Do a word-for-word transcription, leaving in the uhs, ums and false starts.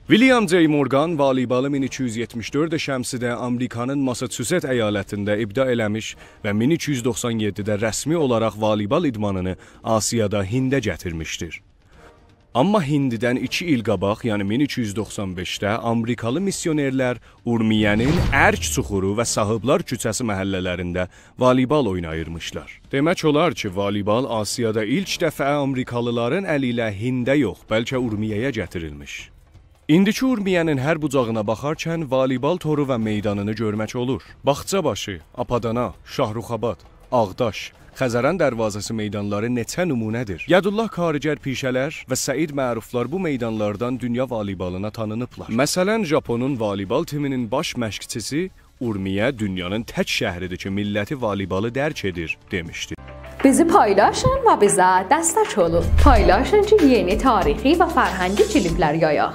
ویلیام جی مورگان والیبالی مین ایکی یوز یئتمیش دؤرد شمسیده آمریکانین ماساچوست ایالتینده ابداع ائله‌میش و مین ایکی یوز دوخسان یئددیده رسمی اولاراق والیبال ایدمانینی آسیادا هینده گتیرمیشدیر. آمما هیندیدن ایکی ایل قاباق، یعنی مین ایکی یوز دوخسان بئشده آمریکالی میسیونرلر اورمیه‌نین ارک چوخورو و صاحیبلار کوچه‌سی محله‌لرینده والیبال اویناییرمیشلار. دئمک اولار کی، والیبال آسیادا ایلک دفعه آمریکالیلارین الی ایله هینده یوخ، بلکه اورمیه‌یه گتیریلمیش. ایندیکی اورمیه‌نین هر بوجاغینا باخارکن والیبال تورو و میدانینی گؤرمک اولور. باغچاباشی، آپادانا، شاهرخ‌آباد، آغداش، خزران دروازه‌سی میدانلاری نئچه نمونه‌دیر. یدالله کارگر پیشه‌لر و سعید معروفلار بو میدانلاردان دونیا والیبالینا تانینیبلار. مثلا، ژاپونون والیبال تیمینین باش مشقچیسی اورمیه دونیانین تک شهریدیر کی، میللتی والیبالی درک ائدیر، دئمیشدی. بیزی پایلاشین و بیزه دستک اولون. پایلاشین کی، یئنی تاریخی و فرهنگی کلیپلر یایاق.